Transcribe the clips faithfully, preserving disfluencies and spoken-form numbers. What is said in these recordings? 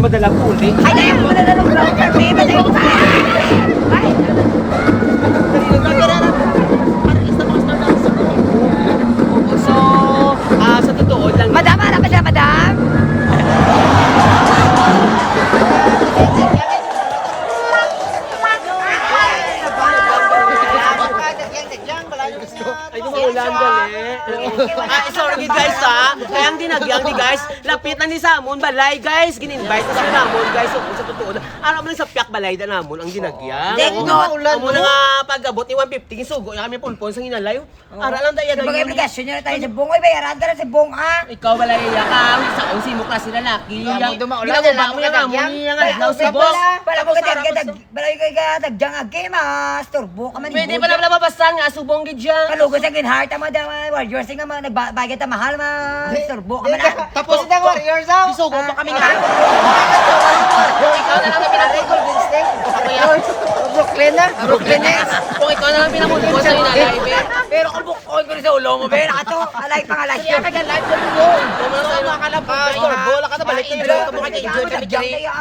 madala ko uli. Ay, ay, ay, madala ko uli. Ay, ay, ay. So, ah, sa totoo lang. Madam, harap ka dyan, madam. Ay, di mo ulan, dali. Ah, sorry, guys, ha. Kaya ang dinagyang, di, guys, lapit na ni sa amon balay, guys. Gin-invite na sila namon, guys. So, sa totoo lang, ano man sa piyak balay na namon ang dinagyang. Take note. Amo na nga pag-abot ni one fifty, sugo na kami pulpon sa hinalay. Ara lang, daya, Sa mga daya. Obligasyon niya na tayo sa bong. Ay, bayaran ka na sa bong, ah. Ikaw, balay, iya ka. Ang isa, ang simo klase lalaki. Amo, dumaulan Ginagawa na lang mo ang yung amo kagagyan. niya nga, Wala, ikaw, wala, subong. wala, wala, Tapos wala, ara ka wala, sa wala, wala, wala, wala, Masturbo ka man, Pwede ibuya. pa naman nababasan nga, subong gid siya. Kalugo sa ginheart, ang mga dama, warriors, nga mga nagbagay ta mahal, ma-, Di, isturbo ka di man, ka, ah. Tapos itang warriors, ah. Isugo pa kami nga. Ikaw na lang ang pinaputol. Golden State. Ako yan. Brooklyn na. Brooklyn na. Kung ikaw na lang pinaputol sa inalay, be. Pero kung bukon ko rin sa ulo mo, be, nakato, alay, pangalay. Kaya ka dyan, live na mo. Kung ano sa mga kalapag, Ah, istorbo, wala ka na balik. Enjoy ka mo, enjoy ka, Enjoy ka, Jay. Enjoy ka.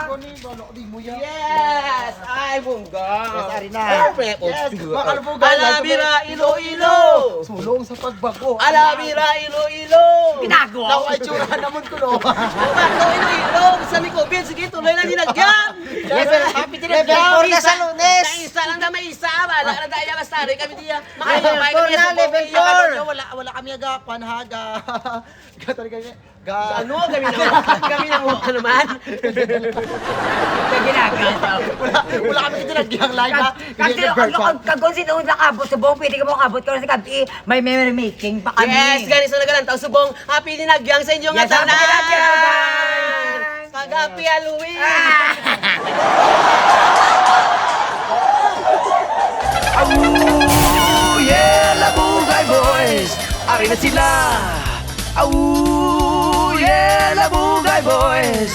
Yes! Ay, bongga! Yes, ari na. Perfect. Yes, mga kalabugay, Alabira, Iloilo! Sulong sa pagbago. Alabira, Iloilo! Binago! Naku, ay, tsura naman ko, no? Binago, Iloilo! Sa ni COVID, sige, tuloy lang yung nagyan! Level, Happy level Tinagyan! four na sa Lunes. Sa isa lang na may isa, wala na tayo, basta rin kami diya. Level Makakapay four kami na, sa level buhay, four. Wala, wala kami aga, kwan, haga. Gato rin kami. Ga- Ano? Kami na, kami na mo ka naman. Kaginaga. Wala, wala kami dito nagyang live, ha? Kasi Hindi, ang, ang, ang, kung sino ang nakabot sa buong, pwede ka mo kabot ko sa gabi, may memory making pa kami. Yes, gani sa nagalantaw subong, happy dinagyang sa inyo nga Yes, happy tanan! dinagyang! Kag happy Halloween! Ah! Aww, yeah, Labugay Boys! Ari na sila! Aww, yeah, Labugay Boys!